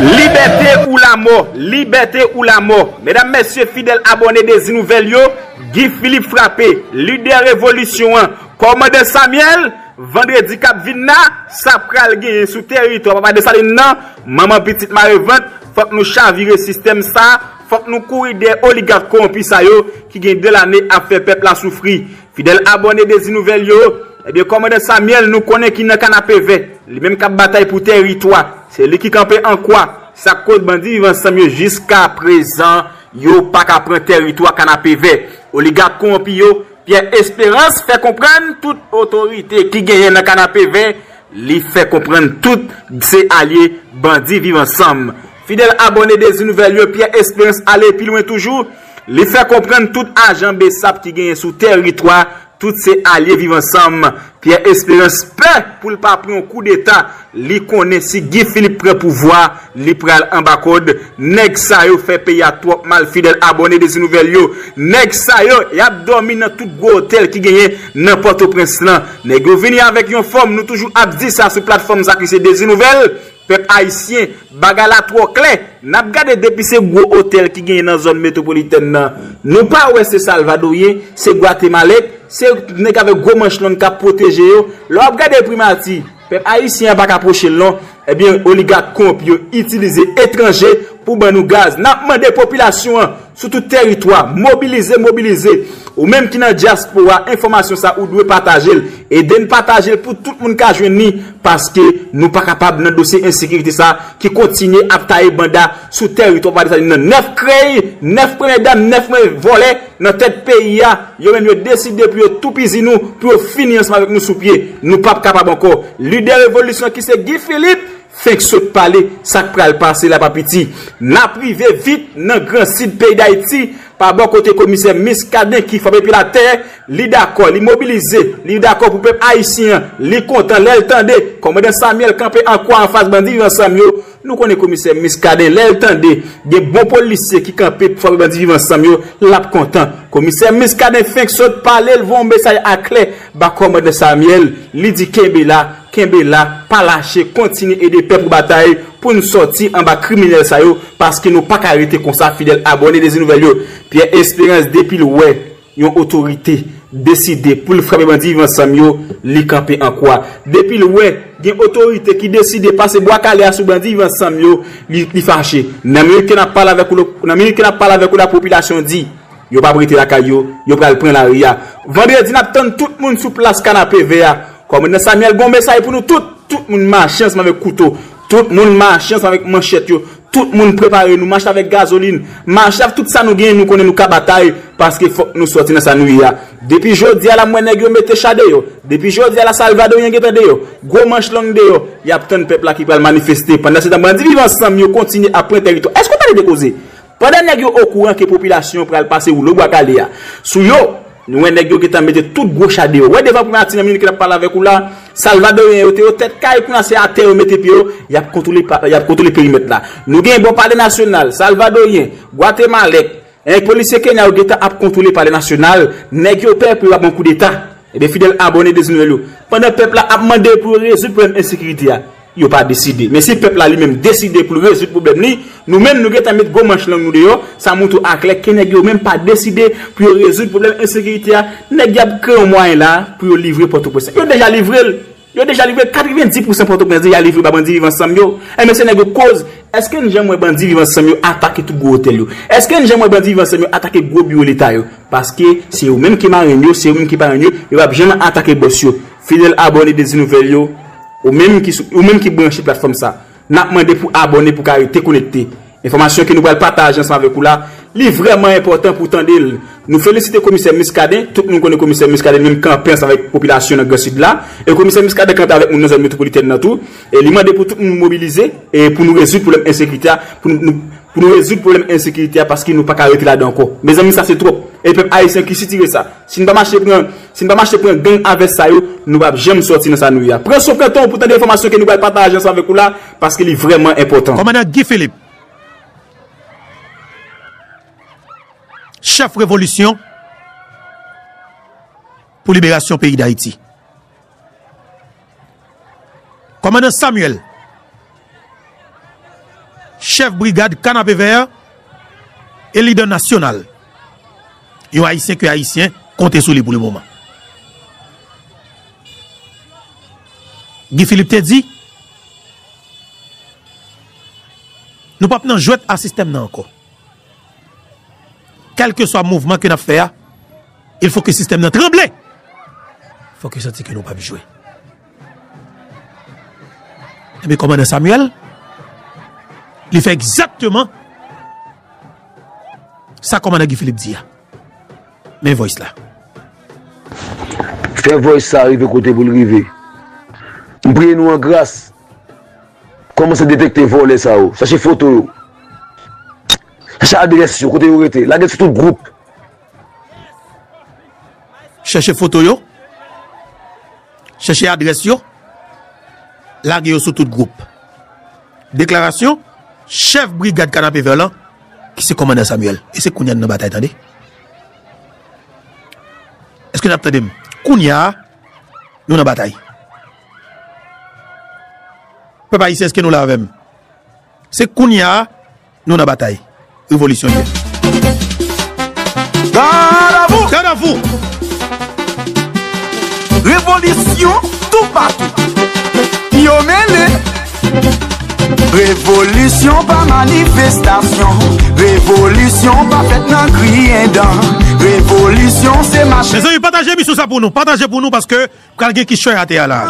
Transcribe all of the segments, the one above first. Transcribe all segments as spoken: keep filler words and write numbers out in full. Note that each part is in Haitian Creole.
Libète ou lamò, libète ou lamò. Medam, mesye, fidèl abòne Dezi Nouvèl yo, Guy Philippe frape, lidè revolisyon an, kòmandan Samyèl, vandredi k ap vin la, sa pral genyen sou teritwa Papa Desalin nan, manman pitit mare vant, fòk nou chavire sistèm sa, fòk nou kouri dèyè oligak kowonpi sa yo ki gen de lane ap fè pèp la soufri. Fidèl abòne Dezi Nouvèl yo, ebyen, kòmandan Samyèl, nou konnen ki nan kanape vè, li menm k ap batay pou teritwa, se li ki kanpe an kwa, sa k koz bandi Viv Ansanm yo jiska prezan, yo pa ka pran teritwa kanape vè. Oligak kowonpi yo, Pyè Esperans fè konprann tout otorite ki genyen nan kanape vè, li fè konprann tout se alye bandi Viv Ansanm. Fidèl abòne Dezi Nouvèl yo, Pyè Esperans ale pi lwen toujou, li fè konprann tout ajan besap ki genyen sou teritwa, tout se alye Viv Ansanm. Pyè Esperans pè pou l pa pran yon koudeta, li konnen si Guy Philippe pran pouvwa, li pral anba kòd. Nèg sa yo fè peyi a twòp mal, fidèl abòne Dezi Nouvèl yo. Nèg sa yo, y ap dòmi nan tout gwo otèl ki genyen nan Pòtoprens lan. Nèg yo vini avèk yon fòm, nou toujou ap di sa sou platfòm sa ki se Dezi Nouvèl. Pèp ayisyen, bagay la twò klè. N ap gade depi se gwo otèl ki genyen nan zòn metwopolitèn nan. Nou pa wè se Salvadoryen, se Gwatemalèk, se nèg avèk gwo manch long k ap pwoteje yo. Lè w ap gade Primati, pèp ayisyen an pa ka pwoche l non. Ebyen, oligak kowonpi yo itilize etranje pou ban nou gaz. N ap mande popilasyon an sou tout teritwa, mobilize, mobilize. Ou menm ki nan dyaspora, enfòmasyon sa ou dwe pataje l. Ede n pataje l pou tout moun ka jwenn li, paske nou pa kapab nan dosye ensekirite sa ki kontinye ap taye banda sou teritwa Papa Desalin nan. Nèf krèy, nèf premye dam, nèf premye vòlè nan tèt peyi a, yo menm yo deside pou yo toupizi nou, pou yo fini ansanm avèk nou sou pye. Nou p ap kapab ankò. Lidè revolisyon ki se Guy Philippe, fenk sot pale, sa k pral pase la pa piti. N ap rive vit nan Gran Sid peyi Dayiti, pa bò kote komisè Muscadin ki frape pye l atè, li dakò, li mobilize, li dakò pou pèp ayisyen an, li kontan lè l tande kòmandan Samyèl kanpe an kwa anfas bandi Viv Ansanm yo. Nou konnen komisè Muscadin, lè l tande gen bon polisye ki kanpe pou frape bandi Viv Ansanm yo, l ap kontan. Komisè Muscadin fenk sot pale, l voye yon mesaj aklè ba kòmandan Samyèl, li di kenbe la, kenbe la, pa lache, kontinye ede pèp ou batay pou n sòti anba kriminèl sa yo, paske nou pa ka rete konsa, fidèl abòne Dezi Nouvèl yo. Pyè Esperans, depi l wè yon otorite deside pou l frape bandi Viv Ansanm yo, li kanpe an kwa. Depi l wè gen otorite ki deside pase bwa kale a sou bandi Viv Ansanm yo, li, li fache. Nan minit ke n ap pale avèk ou, nan minit ke n ap pale avèk ou la, popilasyon di, yo p ap rete lakay yo, yo pral pran lari a. Vandredi, n ap tann tout moun sou plas Kanapevè a. Kòmandan Samyèl gen yon mesaj pou nou tout. Tout moun mache ansanm avèk kouto. Tout moun mache ansanm avèk manchèt yo. Tout moun prepare nou. Mache avèk gazolin. Mache avèk tout sa nou genyen, nou konnen nou ka batay. Paske fòk nou sòti nan sa nou ye a. Depi jodi a la, m wè nèg yo mete cha deyò. Depi jodi a la, Salvadoryen gentan deyò. Gwo manch long deyò. Y ap tann pèp la ki pral manifeste. Pandan se tan, bandi Viv Ansanm yo kontinye ap pran tèritwa. Èske w tande de koze? Pandan nèg yo okouran ke popilasyon pral pase woulo bwa kale a sou yo, nou wè nèg yo gentan mete tout gwo cha deyò. Wè devan Primati nan minit ke n ap pale avèk ou la, Salvadoryen yo te yo tèt kay, kounye a se atè yo mete pye yo, y ap kontwole pa, y ap kontwole perimèt la. Nou gen bò Palè Nasyonal, Salvadoryen, Gwatemalèk, en, polisye Kenya yo gentan ap kontwole Palè Nasyonal, nèg yo pè pou yo pa pran koudeta. Ebyen, fidèl abòne Dezi Nouvèl yo, pandan pèp la ap mande pou yo rezoud pwoblèm ensekirite a, yo pa deside. Men si pèp la li menm deside pou l rezoud pwoblèm li, nou menm nou gentan met gwo manch lang nou deyò, sa montre w aklè ke nèg yo menm pa deside pou yo rezoud pwoblèm ensekirite a. Nèg y ap kreye yon mwayen la pou yo livre Pòtoprens. Yo deja livre l. Yo deja livre katrevendis pousan Pòtoprens, deja livre ba bandi Viv Ansanm yo. Enben, se nèg yo koz. Èske n janm wè bandi Viv Ansanm yo atake tout gwo otèl yo? Èske n janm wè bandi Viv Ansanm yo atake gwo biwo Leta yo? Paske se yo menm ki marenn yo, se yo menm ki parenn yo, yo p ap janm atake bòs yo. Fidèl abòne Dezi Nouvèl yo, ou menm ki sou, ou menm ki branche platfòm sa, n ap mande pou abòne pou ka rete konekte. Enfòmasyon ke nou pral pataje ansanm avèk ou la, li vrèman enpòtan pou tande l. Nou felisite komisè Muscadin, tout moun konnen komisè Muscadin menm kanpe ansanm avèk popilasyon nan Gran Sid la, e komisè Muscadin kanpe avèk moun nan zòn metwopolitèn nan tou, e li mande pou tout moun mobilize, e pou nou rezoud pwoblèm ensekirite a, pou nou, nou, pou nou rezoud pwoblèm ensekirite a, paske nou pa ka rete ladan ankò. Mezanmi, sa se twòp. E pèp ayisyen ki sitire sa. Si n pa mache pran, si n pa mache pran gang a vès sa yo, nou p ap janm sòti nan sa nou ye a. Pran souf nan tan w pou tande enfòmasyon ke nou pral pataje ansanm avèk ou la, paske li vrèman enpòtan. Kòmandan Guy Philippe, chèf revolisyon pou liberasyon peyi Dayiti. Kòmandan Samuel, chèf brigad Kanapevè e lidè nasyonal. Yon Ayisyen ke Ayisyen konte sou li pou le moman. Guy Philippe te di, nou p ap nan jwèt a sistèm nan ankò. Kèlkeswa mouvman ke n ap fè a, il fo ke sistèm nan tranble. Fòk yo santi ke nou p ap jwe. Ebyen, kòmandan Samuel, li fè egzakteman sa kòmandan Guy Philippe di a. Men voice la. Fè voice sa rive kote pou l rive. M priye nou an gras. Kòmanse detekte vòlè sa yo. Chache foto yo. Chache adrès yo, kote yo rete. Lage l sou tout gwoup. Chèche foto yo. Chèche adrès yo. Lage yo sou tout gwoup. Deklarasyon chèf brigad Kanapevè lan, ki se kòmandan Samuel. E se kounye a n nan batay, tande. Èske n ap tande m? Kounye a, nou nan batay. Pèp ayisyen, èske nou la avè m? Se kounye a, nou nan batay. Revolisyon li ye. Gadavou! Gadavou! Revolisyon toupatou. Yo mele. Revolisyon pa manifestasyon. Revolisyon pa fèt nan griyen dan. Revolisyon se mache. Mezanmi, pataje emisyon sa pou nou. Pataje pou nou paske pral gen kichòy atè a la.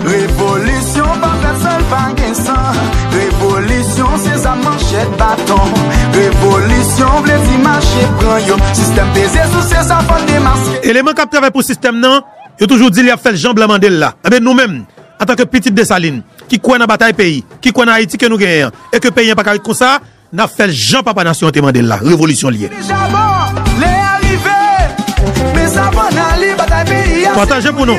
Revolisyon pa fèt san l pa gen san. Revolisyon se zam, manchèt, baton. Revolisyon vle di mache pran yo. Sistèm peze sou se sa fò n demaske. Eleman k ap travay pou sistèm nan, yo toujou di l y ap fè l jan blan mande l la. Enben nou menm, antanke pitit Desalin, ki kwè nan batay peyi, ki kwè nan Ayiti ke nou genyen an, e ke peyi an pa ka ret konsa, n ap fè l jan papa nasyon an te mande l la. Revolisyon l ye. Pataje pou nou.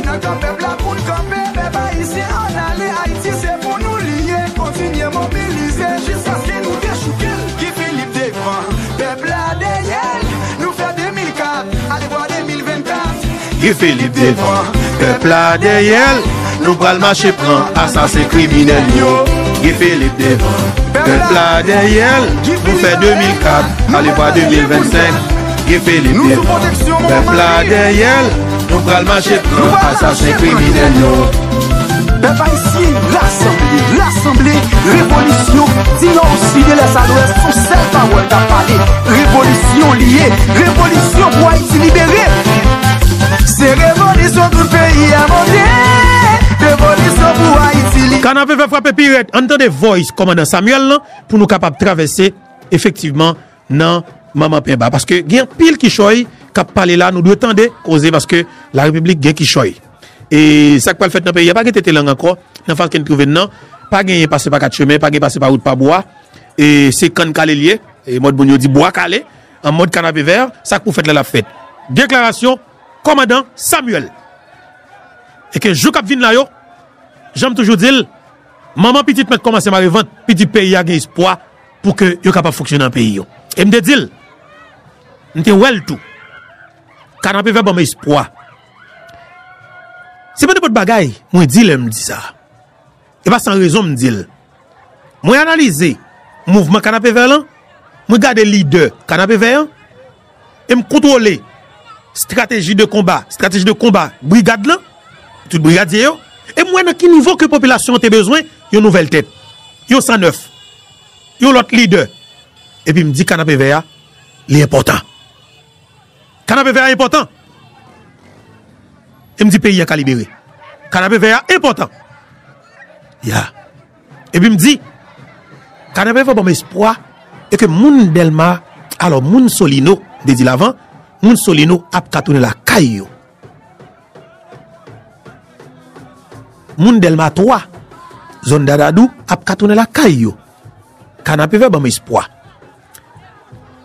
Nan kan pèp la pou n kanpe, pèp ayisyen ann ale, Ayiti se pou nou li ye. Kontinye mobilize jiskaske nou dechouke l. Guy Philippe devan, pèp la dèyè l. Nou fè de mil kat, ale vwa de mil vennkat. Guy Philippe devan, pèp la dèyè l. Nou pral mache pran asasen kriminèl yo. Guy Philippe devan, pèp la dèyè l. Nou fè de mil kat, ale vwa de mil vennsenk. Guy Philippe devan, pèp la dèyè l. Nou pral mache pran asasen kriminèl yo. Pèp ayisyen, rasanble, rasanble, revolisyon, di nò o sid, de lès a lwès, se yon sèl pawòl k ap pale. Revolisyon li ye, revolisyon pou Ayiti libere. Se revolisyon tout peyi a monte, revolisyon pou Ayiti libere. Kanapevè frape pi rèd. Ann tande voice kòmandan Samuel lan pou nou kapab travèse efektivman nan manman penba. Paske gen anpil kichòy k ap pale la, nou dwe tande koze paske larepiblik gen kichòy. E sa k pral fèt nan peyi a, pa gen tete lang ankò, nan faz ke n twouve n nan, pa genyen pase pa kat chemen, pa gen pase pa wout pa bwa, e se kann kale l ye, e mòd moun yo di bwa kale, an mòd Kanapevè, sa k pou fèt la l ap fèt. Deklarasyon kòmandan Samuel. E ke jou k ap vin la yo, jan m toujou di l, manman pitit mèt kòmanse mare vant, pitit peyi a gen espwa pou ke yo kapab fonksyone nan peyi yo. E m te di l, m te wè l tou. Kanapevè ban m espwa. Se pa nenpòt bagay mwen di lè m di sa. E pa san rezon m di l. Mwen analize mouvman Kanapevè lan, mwen gade lidè Kanapevè an, e m kontwole estrateji de konba, estrateji de konba brigad lan, tout brigadye yo, e m wè nan ki nivo ke popilasyon an te bezwen yon nouvèl tèt, yon san nèf, yon lòt lidè. Epi m di Kanapevè a, li enpòtan. Kanapevè a enpòtan. E m di peyi a ka libere. Kanapevè a enpòtan. Ya. Epi m di, Kanapevè ban m espwa e ke moun Dèlma, alò moun Solino, m te di l avan, moun Solino ap ka tounen lakay yo. Moun Dèlma twa, zòn Dadadou, ap ka tounen lakay yo. Kanapevè ban m espwa.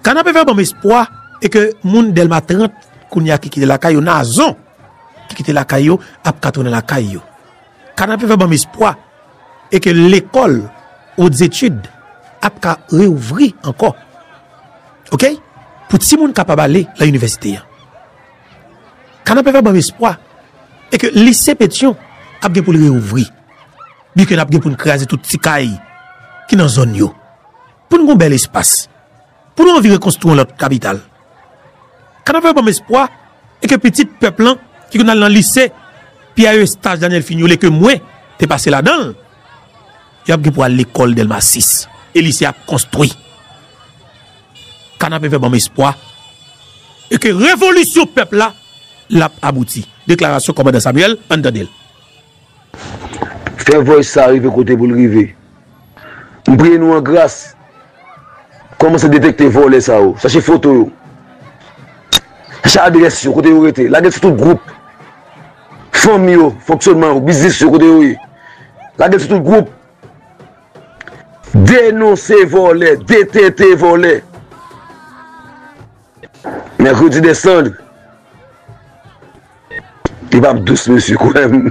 Kanapevè ban m espwa e ke moun Dèlma trant kounye a ki kite lakay yo, Nazon ki kite lakay yo, ap ka tounen lakay yo. Kanapevè ban m espwa e ke lekòl, otyetid, ap ka reouvri ankò. Oke? Pou timoun kapab ale nan inivèsite an. Kanapevè ban m espwa e ke lise Petyon ap gen pou l reouvri. Byen ke n ap gen pou n kraze tout ti kay ki nan zòn yo. Pou n gen yon bèl espas. Pou nou anvi rekonstwi yon lòt kapital. Kanapevè ban m espwa e ke pitit pèp lan ki konn al nan lise P I E staj Daniel Fignolé ke mwen te pase ladan l, y ap gen pou al lekòl Dèlma sis. E lise ap konstwi. Kanapevè ban m espwa e ke revolisyon pèp la, l ap abouti. Deklarasyon kòmandan Samuel, ann tande l. Fè voice sa rive kote pou l rive. M priye nou an gras. Kòmanse detekte vòlè sa yo. Chache foto yo. Chache adrès yo, kote yo rete. Lage l sou tout gwoup. Fanmi yo, fonksyònman yo, biznis yo, kote yo ye. Lage l sou tout gwoup. Denonse vòlè, detente vòlè. Mercredi des cendres. Li p ap dous, mesye, kwè m.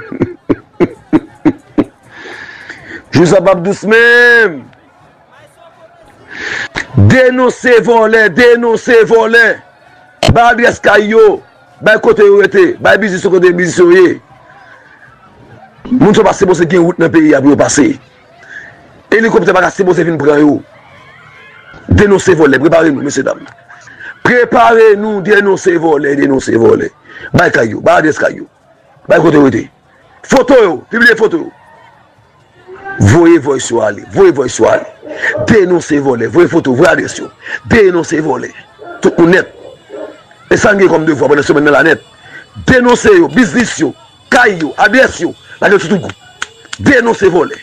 Jou sa p ap dous menm. Denonse vòlè, denonse vòlè. Bay adrès kay yo, bay kote yo rete, bay biznis yo kote biznis yo ye. Moun sa pa sipoze gen wout nan peyi a pou yo pase. Elikoptè pa ka sipoze vin pran yo. Denonse vòlè, prepare nou, mesye dam. Prepare nou, denonse vòlè, denonse vòlè. Bay kay yo, bay adrès kay yo. Bay kote yo rete. Foto yo, pibliye foto yo. Voye voice yo ale, voye voice yo ale. Denonse vòlè, voye foto, voye adrès yo. Denonse vòlè. Tout moun nèt. E sa n gen kòm devwa pandan semèn nan la nèt. Denonse yo, biznis yo, kay yo, adrès yo, lage l sou tout gwoup. Denonse vòlè.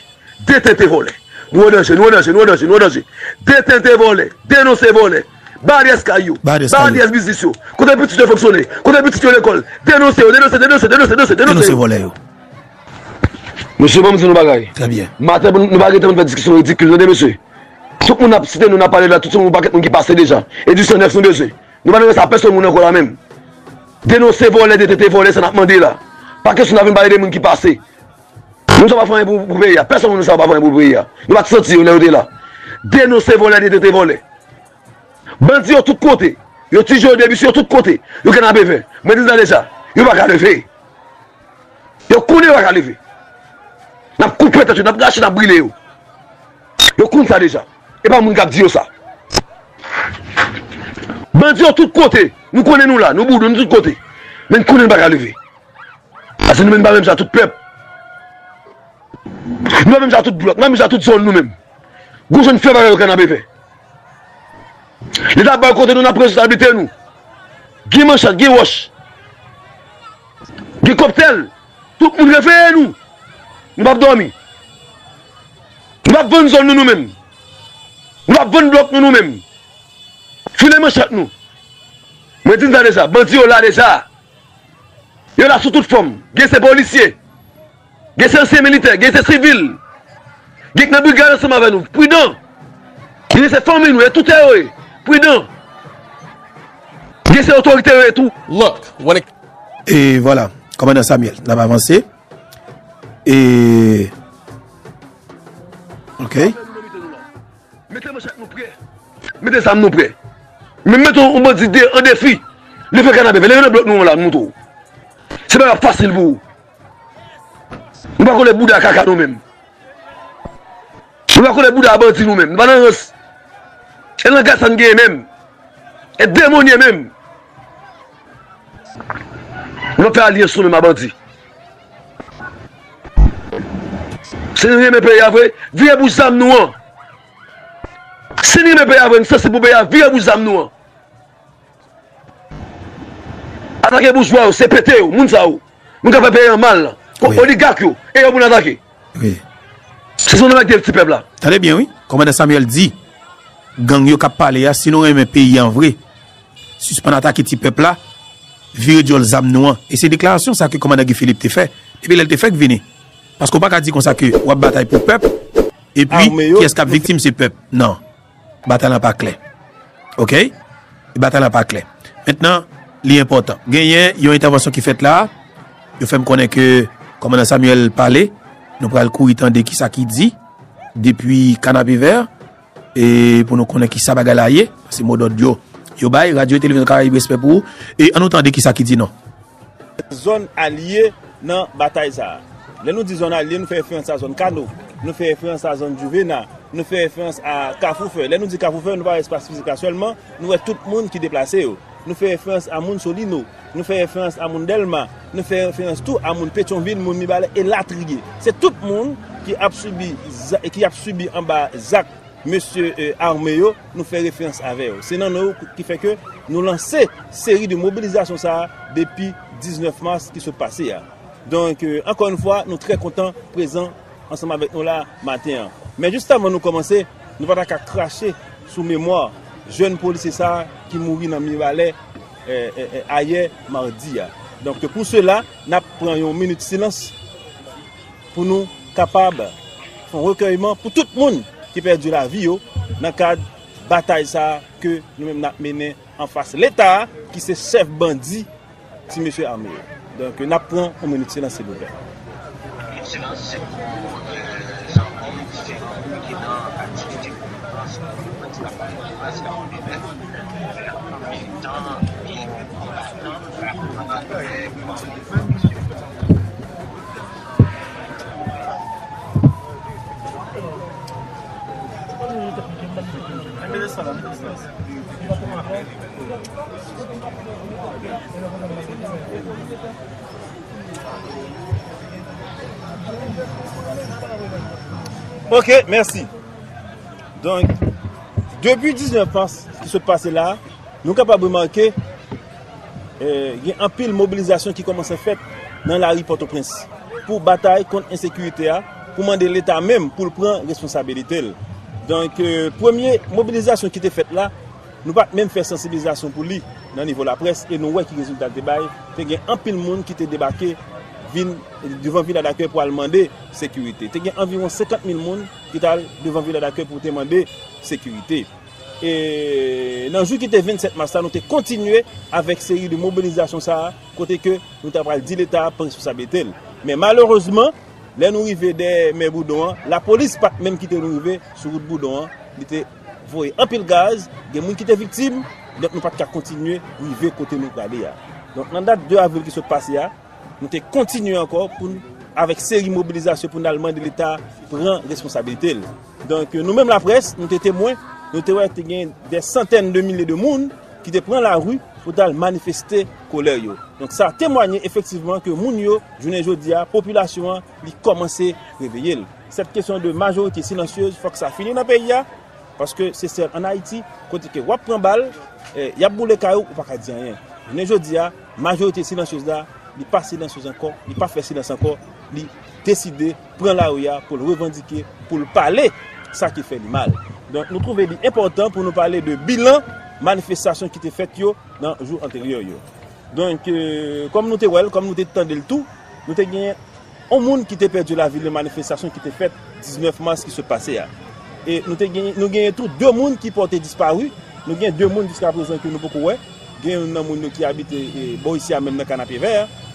Detente vòlè. Nou an danje, nou an danje, nou an danje, nou an danje. Detente vòlè. Denonse vòlè. Bay adrès kay yo. Bay adrès biznis yo. Kote pitit yo fonksyone. Kote pitit yo lekòl. Denonse yo, denonse, denonse, denonse, denonse, denonse yo. Vòlè yo. Mesye, ban m di nou bagay. Trè byen. Maten, nou pa gentan fè diskisyon ridikil, tande, mesye. Tout moun ap site nou, n ap pale la, tout se yon pakèt moun ki pase deja. Edisyon nèf nou bezwen. Nou pa nan rès a pèsonn moun ankò la menm. Denonse vòlè, detente vòlè, sa n ap mande la. Pa kesyon n ap vin pale de moun ki pase. Moun sa pa fè anyen pou, pou peyi a. Pèsonn moun sa pa fè anyen pou peyi a. Nou pa t santi yo lè yo te la. Denonse vòlè, detente vòlè. Bandi yo tout kote. Yo ti jode, misye yo tout kote. Yo kanapevè. Mwen di sa deja. Yo pa ka leve. Yo konnen yo pa ka leve. N ap koupe tèt yo, n ap rache, n ap brile yo. Yo konn sa deja. E pa moun k ap di yo sa. Bandi yo tout kote. Nou konnen nou la, nou boudou, nou tout kote. Men n konnen n pa ka leve. Paske nou menm nou pa menm jan tout pèp. Nou pa menm jan tout blòk, nou pa menm jan tout zòn nou menm. Gon jan n fè bagay yo kanapevè. Leta bay kote nou, n ap pran responsablite nou. Gen manchèt, gen wòch. Gen kòptèl. Tout moun reveye nou. Nou p ap dòmi. Nou p ap vann zòn nou nou menm. Nou p ap vann blòk nou nou menm. File manchèt nou. Mwen di n sa deja, bandi yo la deja. Yo la sou tout fòm. Gen se polisye. Gen se ansyen militè. Gen se sivil. Gen k nan brigad ansanm avè nou. Pridan. Gen se fanmi nou. E tout yo ye. Pridan. Gen se otorite yo ye tou. E vwala. Kòmandan Samuel, n ap avanse. E. Ok. Mete manchèt nou prè. Mete zam nou prè. Men mete yon bandi de, an defi. Leve kanapevè, leve nan blòk nou an la, nou montre w. Se bagay ap fasil pou ou. Nou pa kole bouda kaka nou menm. Nou pa kole bouda bandi nou menm. Nou pa nan rans. E langaj sa n genyen menm. E demonye menm. Nou ap fè alyans nou menm a bandi. Si nou renmen peyi a vre, vire bouch zam nou an. Si nou renmen peyi a vre, nou sansib pou peyi a, vire bouch zam nou an. Atake boujwa yo, C P T yo, moun sa yo. Moun k ap fè peyi an mal lan. Oligak yo, e yo pou n atake. Se sa nou mèt di ti pèp la. Tande byen wi, kòmandan Samuel di, gang yo k ap pale a, si nou renmen peyi an vre, sispann atake ti pèp la, vire dyòl zam nou an. E se deklarasyon sa ke kòmandan Guy Philippe te fè, depi lè l te fèk vini. Paske w pa ka di konsa ke w ap batay pou pèp, epi kiyès k ap viktim se pèp. Non. Batay lan pa klè. Oke? Batay lan pa klè. Mentnan, li enpòtan. Genyen yon entèvansyon ki fèt la. Yo fè m konnen ke kòmandan Samuel pale. Nou pral kouri tande kisa ki di depi Kanapevè. E pou nou konnen ki sa bagay la ye, se modòd yo yo bay. Radyo e Televizyon Karayib, respè pou ou. E ann nou tande ki sa ki di non. Zòn alye nan batay sa a. Lè nou di zòn alye, nou fè referans a zòn Kano, nou fè referans a zòn Juvena, nou fè referans a Kafou Fè. Lè nou di Kafou Fè, nou pa wè espas fizik la sèlman, nou wè tout moun ki deplase yo. Nou fè referans a moun Solino, nou fè referans a moun Dèlma, nou fè referans tou a moun Petyonvil, moun Mibalè, elatriye. Se tout moun ki ap sibi, ki ap sibi anba zak mesye ame yo, nou fè referans avè yo. Se nan nou ki fè ke nou lanse seri de mobilizasyon sa a depi diznèf mas ki sot pase a. Donk, ankò yon fwa, nou trè kontan prezan ansanm avèk nou la maten an. Men jis avan nou kòmanse, nou pa ta ka krache sou memwa jèn polisye sa a ki mouri nan Mibalè ayè madi a. Donk, pou sela, n ap pran yon minit silans pou nou kapab fè yon rekèyman pou tout moun ki pèdi lavi yo nan kad batay sa a ke nou menm n ap mennen anfas Leta a, ki se chèf bandi ti mesye ame yo. Donk, n ap pran yon minit silans, silvouplè. Ok, mèsi. Donk, depi diznèf mas ki sot pase la, nou kapab remake gen anpil mobilizasyon ki kòmanse fèt nan lari Pòtoprens pou batay kont ensekirite a, pou mande Leta menm pou l pran responsabilite l. Donk, premye mobilizasyon ki te fèt la, nou pa t menm fè sansibilizasyon pou li nan nivo laprès e nou wè ki rezilta l te bay. Te gen anpil moun ki te debake vin devan Vila Dakèy pou al mande sekirite. Te gen anviwon senkant mil moun ki t al devan Vila Dakèy pou te mande sekirite. E nan jou ki te vennsèt mas la, nou te kontinye avèk seri de mobilizasyon sa a, kote ke nou ta pral di Leta a pran responsabilite l. Men malerezman, lè nou rive dèyè mè Boudon an, lapolis pa t menm kite nou rive sou wout Boudon an, li te voye anpil gaz, gen moun ki te viktim, donk nou pa t ka kontinye rive kote nou prale a. Donk nan dat de avril ki sot pase a, nou te kontinye ankò pou n, avèk seri mobilizasyon pou n al mande Leta pran responsabilite l. Donk, nou menm laprès, nou te temwen, nou te wè te gen dè santèn de milye de moun ki te pran lari pou t al manifeste kolè yo. Donk, sa temwanye efektivman ke moun yo, jounen jodi a, popilasyon an, li kòmanse reveye l. Sèt kesyon de majorite silansyez, fòk sa fini nan peyi a, paske se sèl ann Ayiti, kote ke w ap pran bal, y ap boule kay ou, ou pa ka di anyen. Jounen jodi a, majorite silansyez la, li pa silansyez ankò, li pa fè silans ankò, li deside pran lari a pou l revandike, pou l pale sa ki fè li mal. Donk, nou twouve li enpòtan pou nou pale de bilan manifestasyon ki te fèt yo nan jou anteryè yo. Donk, kòm nou te wè l, kòm nou te tande l tou, nou te genyen yon moun ki te pèdi lavi l nan manifestasyon ki te fèt diznèf mas ki sot pase a. E nou te genyen, nou genyen tou de moun ki pòte dispari. Nou gen de moun jiskaprezan ke nou poko wè. Gen youn nan moun yo ki abite bò isi a menm nan Kanapevè,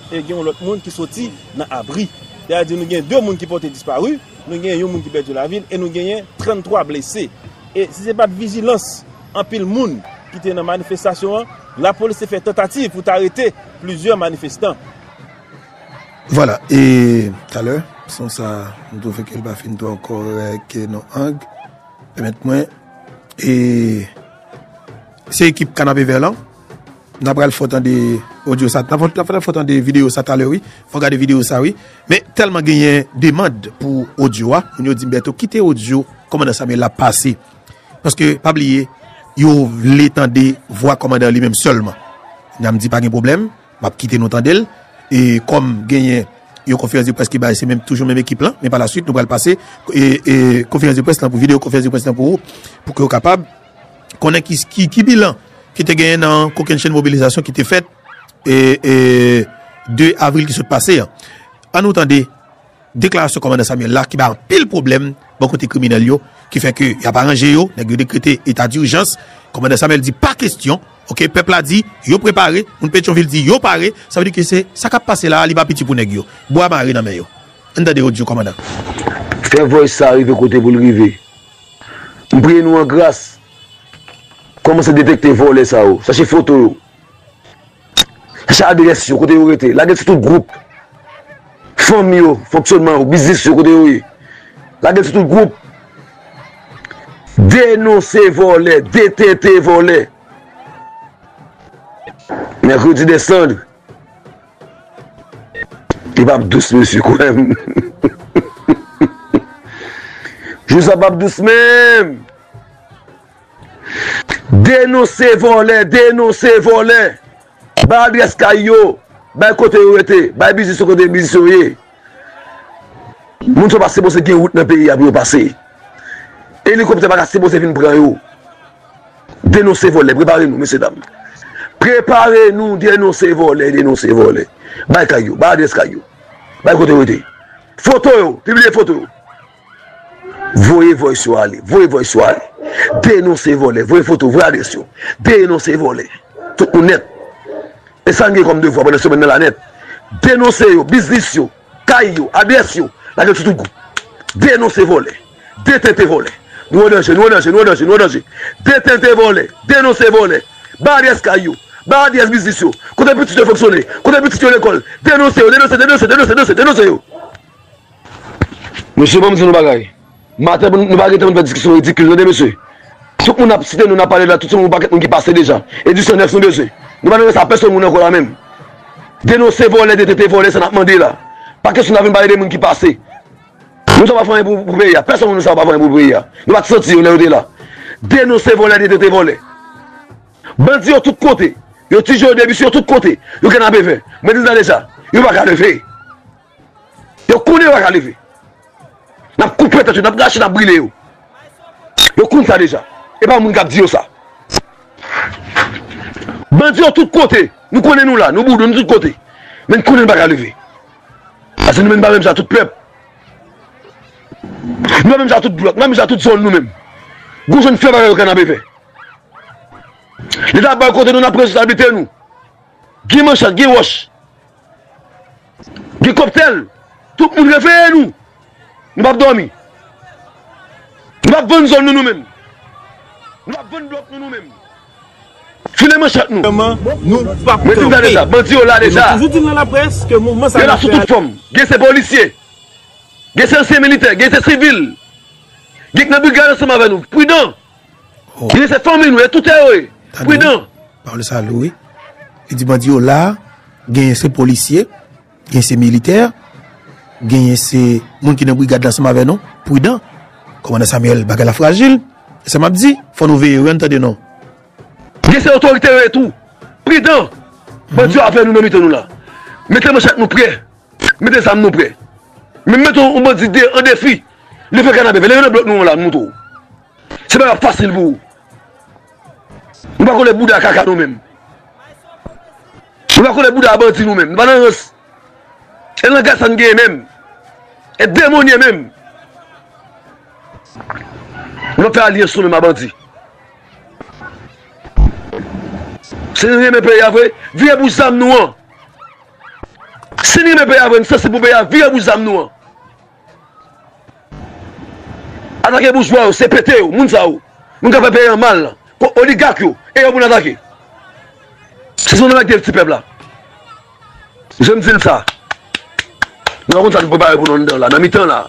e gen yon lòt moun ki soti nan abri. Sètadi nou gen de moun ki pòte dispari, nou gen yon moun ki pèdi lavi l e nou genyen tranntwa blese. E si se pa t vijilans anpil moun ki te nan manifestasyon an, lapolis te fè tantativ pou t arete plizyè manifestan. Vwala, e talè, son sa, m twouve ke l pa fin twò kòrèk nan ang. Pèmèt mwen, e se ekip Kanapevè lan. N a pral fè w tande odyo sa, n a pral fè w tande videyo sa talè, wi. Fò w gade videyo sa, wi. Men tèlman genyen demann pou odyo a, moun yo di m, Bèto, kite odyo kòmandan Samuel la pase. Paske, pa bliye, yo vle tande vwa kòmandan li menm sèlman. N a m di pa gen pwoblèm, m ap kite nou tande l. E kòm genyen yon konferans de près ki bay, se menm, toujou menm ekip lan, men pa la swit, nou pral pase e, e konferans de près lan pou videyo konferans de près lan pou, pou ke w kapab konnen ki, ki, ki bilan ki te genyen nan kokennchenn mobilizasyon ki te fèt e, e de avril ki sot pase an. Ann nou tande deklarasyon kòmandan Samuel la ki bay anpil pwoblèm bò kote kriminèl yo, ki fè ke y ap aranje yo, nèg yo dekrete eta dijans. Kòmandan Samuel di pa kesyon, oke, pèp la di yo prepare, moun Petyonvil di yo pare, sa vle di ke se sa k ap pase la a, li pa piti pou nèg yo. Bwa mare nan men yo. Ann tande odyo kòmandan. Fè voice sa rive kote pou l rive. M priye nou an gras. Kòmanse detekte vòlè sa yo. Chache foto yo. Chache adrès yo, kote yo rete. Lage l sou tout gwoup. Fanmi yo, fonksyònman yo, biznis yo, kote yo ye. Lage l sou tout gwoup. Denonse vòlè, detete vòlè. Mercredi des cendres. Li p ap dous, mesye, kwè m. Jou sa p ap dous menm. Denonse vòlè, denonse vòlè. Bay adrès kay yo, bay kote yo rete, bay biznis yo kote biznis yo ye. Moun sa yo pa sipoze gen wout nan peyi a pou yo pase. Elikoptè pa ka sipoze vin pran yo. Denonse vòlè, prepare nou, mesye dam. Prepare nou, denonse vòlè, denonse vòlè. Bay kay yo, bay adrès kay yo. Bay kote yo rete. Foto yo, pibliye foto yo. Voye voice yo ale, voye voice yo ale. Denonse vòlè, voye foto, voye adrès yo. Denonse vòlè. Tout moun nèt. E sa n gen kòm devwa pandan semèn nan la nèt. Denonse yo, biznis yo, kay yo, adrès yo, lage l sou tout gwoup. Denonse vòlè. Detente vòlè. Nou an danje, nou an danje, nou an danje, nou an danje. Detente vòlè. Denonse vòlè. Ba adrès kay yo. Ba adrès biznis yo. Kote pitit yo fonksyone. Kote pitit yo lekòl. Denonse yo, denonse, denonse, denonse, denonse, denonse yo. Mesye, ban m di nou bagay. Maten, nou pa gen tan pou n fè diskisyon ridikil, tande, mesye. Tout moun ap site nou, n ap pale la, tout se yon pakèt moun ki pase deja. Edisyon nèf nou bezwen. Nou pa nan sa pèsonn moun ankò la menm. Denonse vòlè, detete vòlè, sa n ap mande la. Pa kesyon n ap vin pale de moun ki pase. Nou sa pa fè anyen pou, pou peyi a. Pèsonn moun nou sa pa fè anyen pou peyi a. Nou pa t santi yo lè yo te la. Denonse vòlè, detete vòlè. Bandi yo tout kote. Yo tijwe yo de misye yo tout kote. Yo kidnape fè. Mwen di sa deja. Yo pa ka leve. Yo konnen yo pa ka leve. N ap koupe tèt yo, n ap rache, n ap brile yo. Yo konn sa deja. E pa moun k ap di yo sa. Bandi yo tout kote. Nou konnen nou la, nou boudou, nou tout kote. Men n konnen n pa ka leve. Paske nou menm pa menm jan tout pèp. Nou pa menm jan tout blòk, nou pa menm jan tout zòn nou menm. Gon zòn fè bagay yo kidnape fè. Leta bay kote nou, n ap pran responsablite nou. Gen manchèt, gen wòch. Gen kòptèl. Tout moun reveye nou. Nou p ap dòmi. Nou p ap vann zòn nou nou menm. Nou p ap vann blòk nou nou menm. File manchèt nou. Mwen di m sa deja, bandi yo la deja. Yo la sou tout fòm. Gen se polisye. Gen se ansyen militè, gen se sivil. Gen k nan brigad ansanm avè nou. Pridan. Gen se fanmi nou, e tout yo ye. Pridan. Pawòl sa lou wi. Li di bandi yo la, genyen se polisye, genyen se militè, genyen se moun ki nan brigad la ansanm avè nou. Pridan. Kòmandan Samuel, bagay la frajil. E sa m ap di, fò nou veye wi, ann tande non. Gen se otorite yo ye tou. Pridan. Bandi yo avè nou nan mitan nou la. Mete manchèt nou prè. Mete zam nou prè. Men mete yon bandi de, an defi. Leve kanape, leve nan blòk nou an la, nou montre w. Se pa yon fasil pou ou. Nou pa kole bouda kaka nou menm. Nou pa kole bouda bandi nou menm. Nou pa nan rans. E langaj sa n genyen menm. E demonye menm. Nou ap fè alyans nou menm a bandi. Si n renmen peyi a vre, vire bouch zam nou an. Si n renmen peyi a vre, n sansib pou peyi a, vire bouch zam nou an. Atake boujwa yo, C P T yo, moun sa yo. Moun k ap fè peyi an mal lan. Ko-, oligak yo, e yo pou n atake. Se sou nou mèt gen ti pèp la. Mesye, m di n sa. Nou pa konn sa nou prepare pou nou anndan la, nan mitan la.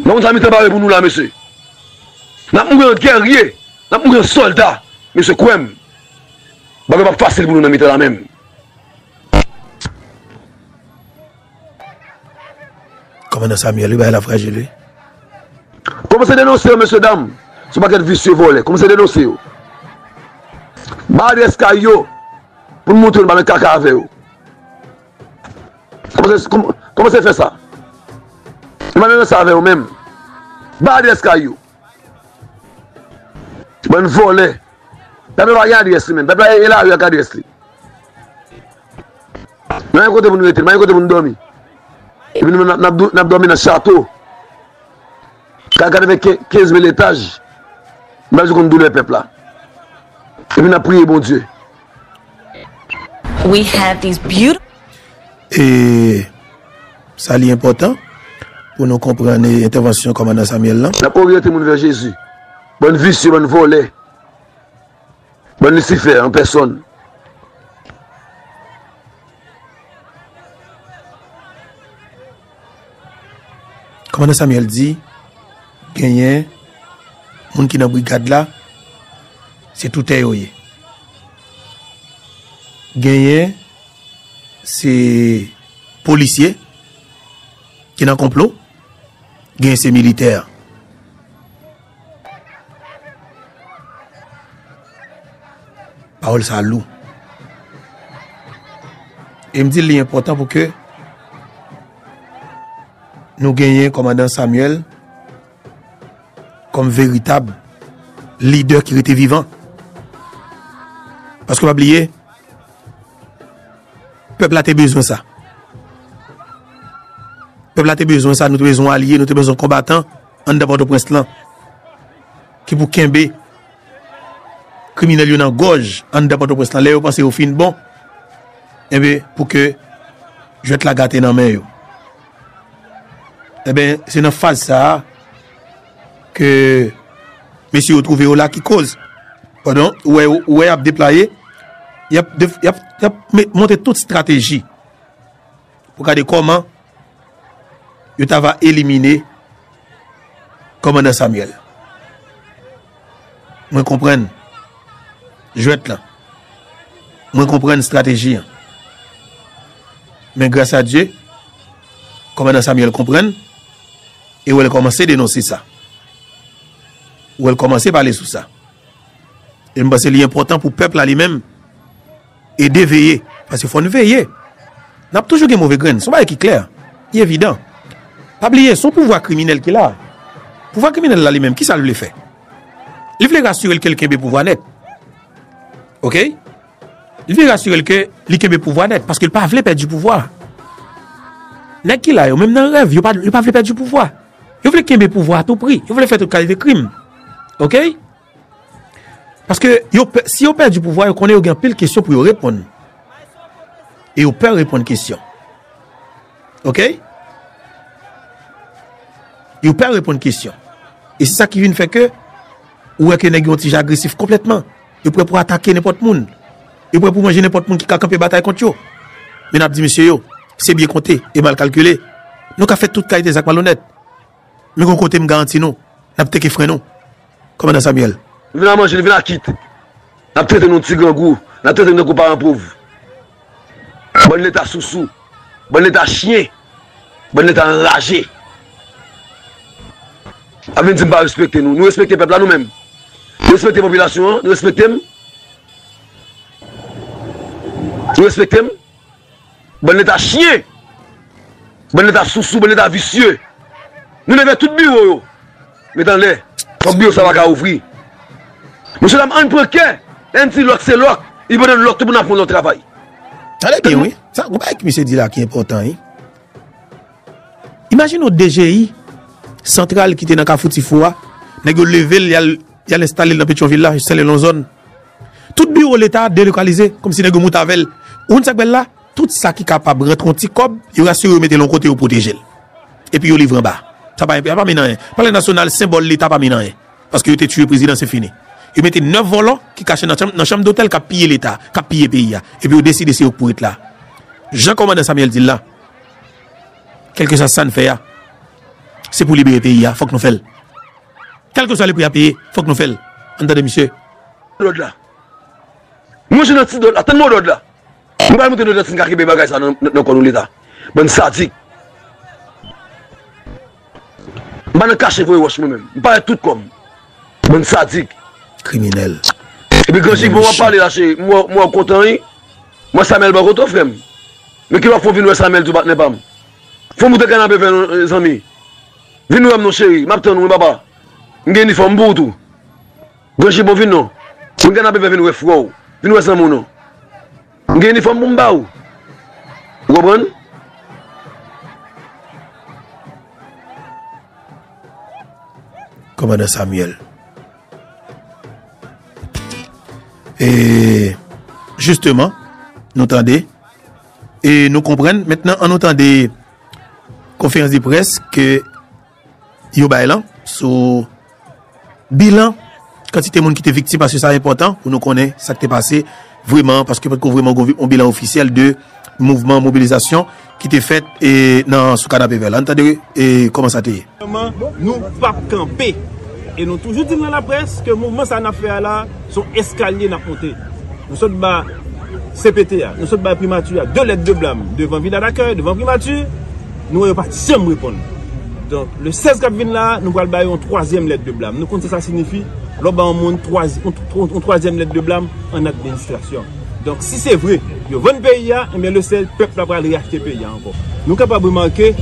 Nou pa konn sa mitan pare pou nou la, mesye. N ap mouri an gèrye, n ap mouri an sòlda. Mesye, kwè m. Bagay p ap fasil pou nou nan mitan la menm. Kòmandan Samuel, wi, bagay la frajil, wi. Kòmanse denonse yo, mesye dam. Se yon pakèt visye vòlè. Kòmanse denonse yo. Ba adrès kay yo. Pou n montre nou pa nan kaka avè yo. Kòmanse, kòm-, kòmanse fè sa. Nou pa nan sa avè yo menm. Ba adrès kay yo. Bann vòlè. Pèp la pa gen adrès li menm. Pèp la e lari ak adrès li. Nou pa gen kote pou nou rete, nou pa gen kote pou nou dòmi. Epi nou menm n ap, n ap dò-, n ap dòmi nan chato. Ka, ka fè ke-, kenz mil etaj. M pa bezwen konn doulè pèp la. Epi n ap priye Bondye. We have these beautiful E sa li enpòtan. pou nou konprann, e, entèvansyon kòmandan Samuel lan. N ap oryante moun vè Jezi. Bann visye, bann vòlè. Bann Lisifè an pèsòn. Kòmandan Samuel di, genyen moun ki nan brigad la, se toutè yo ye. Genyen, se polisye ki nan konplo, genyen se militè. Pawòl sa lou. E m di l li enpòtan pou ke nou genyen kòmandan Samuel kòm veritab lidè ki rete vivan. Paske pa bliye, pèp la te bezwen sa. Pèp la te bezwen sa, nou te bezwen alye, nou te bezwen konbatan anndan Pòtoprens lan ki pou kenbe kriminèl yo nan gòj anndan Pòtoprens lan. Lè yo panse yo fin bon, enben, pou ke jwèt la gate nan men yo. Enben, se nan faz sa a ke mesye yo twouve yo la ki koz. Pandan ou wè, ou wè y ap deplaye, y ap, def- y ap, y ap me- monte tout estrateji pou gade kòman yo ta va elimine kòmandan Samuel. Mwen konprann jwèt lan. Mwen konprann estrateji an. Men gras a Dye, kòmandan Samuel konprann e wè l kòmanse denonse sa. Wè l kòmanse pale sou sa. E m panse li enpòtan pou pèp la li menm ede veye. Paske fò n veye. N ap toujou gen move grenn. Se yon bagay ki klè, ki evidan. Pa bliye, se yon pouvwa kriminèl ki la. Pouvwa kriminèl la li menm, kisa l vle fè? Li vle rasire l ke l kenbe pouvwa nèt. Oke? Li vle rasire l ke li kenbe pouvwa nèt, paske l pa vle pèdi pouvwa. Nèg ki la yo, menm nan rèv, yo pa, yo pa vle pèdi pouvwa. Yo vle kenbe pouvwa a tou pri. Yo vle fè tout kalite krim. Oke? Paske yo pè, si yo pèdi pouvwa, yo konnen yo gen anpil kesyon pou yo reponn. E yo pè reponn kesyon. Oke? Yo pè reponn kesyon. E se sa ki vin fè ke ou wè ke nèg yo yon ti jan agresif konplètman. Yo prè pou atake nenpòt moun. Yo prè pou manje nenpòt moun ki ka kanpe batay kont yo. Men n ap di mesye yo, se byen konte e mal kalkile. Nou ka fè tout kalite zak malonèt. Men gon kote m garanti nou, n ap teke fren nou. Kòmandan Samuel. Nou vin a manje, nou vin a kit. N ap trete nou ti grangou. N ap trete nou tankou paran pòv. Bann leta sousou. Bann leta chen. Bann leta anraje. Ap vin di m pa respekte nou. Nou respekte pèp la nou menm. Nou respekte popilasyon an. Nou respekte m. Nou respekte m. Bann leta chen! Bann leta sousou, bann leta visye! Nou leve tout biwo yo! Met anlè! Fòk biwo sa pa ka ouvri! Mesye dam, ann pran kè! Lè n di lòk se lòk, li pran lòk tou pou n ap fè yon lòt travay. Tande byen, wi. Sa, gon bagay ki misye di la ki enpòtan, wi. Imajine w D G I santral ki te nan Kafou Tifou a, nèg yo leve l, y al, y al enstale l nan Petyonvil la, Sen Lè, yon zòn. Tout biwo leta delokalize, kòmsi nèg yo moute avè l. Ou konn sa k bèl la? Tout sa ki kapab rantre yon ti kòb, yo rasire yo mete l yon kote, yo pwoteje l. Epi yo livre anba. Sa pa, sa pa mennen anyen. Palè Nasyonal, senbòl leta, pa mennen anyen. Paske yo te tiye prezidan, se fini. Yo mete nèf vòlò ki kache nan chanm, nan chanm dotèl k ap piye leta, k ap piye peyi a. Epi yo deside se yo k pou ret la. Jan kòmandan Samuel di l la, kèlkeswa sa n fè a, se pou libere peyi a, fòk nou fè l. Kèlkeswa le pri a peye, fòk nou fè l. Ann tande misye. Lòd la. Mwen jwenn nan ti dòt la, tann mo dòd la. Mwen pa montre dòt la si n ka kenbe bagay sa nan, nan, nan kò nou leta. Bann sadik. M pa nan kache voye wòch mwen menm. M parèt tout kò m. Bann sadik. Kriminèl. Epi Gran Jibon w ap pale la, cheri. M wè, m wè w kontan, wi. Mwen Samuel bò kote w, frè m. Men ki w ap fè w vin wè Samuel tou patnè pa m? Fò m moute kanape vè nou, zanmi. Vin wè m non, cheri. M ap tann ou, wi, papa. M gen inifòm pou ou tou. Gran Jibon vin non. Vin kanape vè vin wè frè w. Vin wè zanmi w non. M gen inifòm pou m ba ou. Ou konprann? Kòmandan Samuel. E, jisteman, nou tande. E nou konprann. Mentnan, ann nou tande konferans de près ke yo bay lan sou bilan kantite moun ki te viktim, paske sa enpòtan pou nou konnen sa k te pase vreman, paske potko vreman gon vi- yon bilan ofisyèl de mouvman mobilizasyon ki te fèt e nan sou Kanapevè la. Ann tande e kòman sa te ye. Nou p ap kanpe. E nou toujou di l nan laprès ke mouvman sa n ap fè a la, se yon eskalye n ap monte. Nou sot ba C P T a, nou sot ba primati a de lèt de blam devan Vila Dakèy, devan primati. Nou wè yo pa t janm reponn. Donk, le sèz k ap vin la, nou pral ba yo yon twazyèm lèt de blam. Nou konn sa sa siyifi lè w ba yon moun twazy- yon, yon, yon twazyèm lèt de blam an administrasyon. Donk, si se vre, yo vann peyi a, ebyen, le sèz, pèp la pral reyachte peyi a ankò. Nou kapab remake,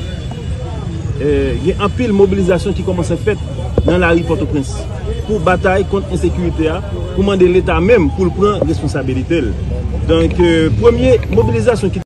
eh, gen anpil mobilizasyon ki kòmanse fèt nan lari Pòtoprens pou batay kont ensekirite a, pou mande Leta menm pou l pran responsabilite l. Donk, eh, premye mobilizasyon ki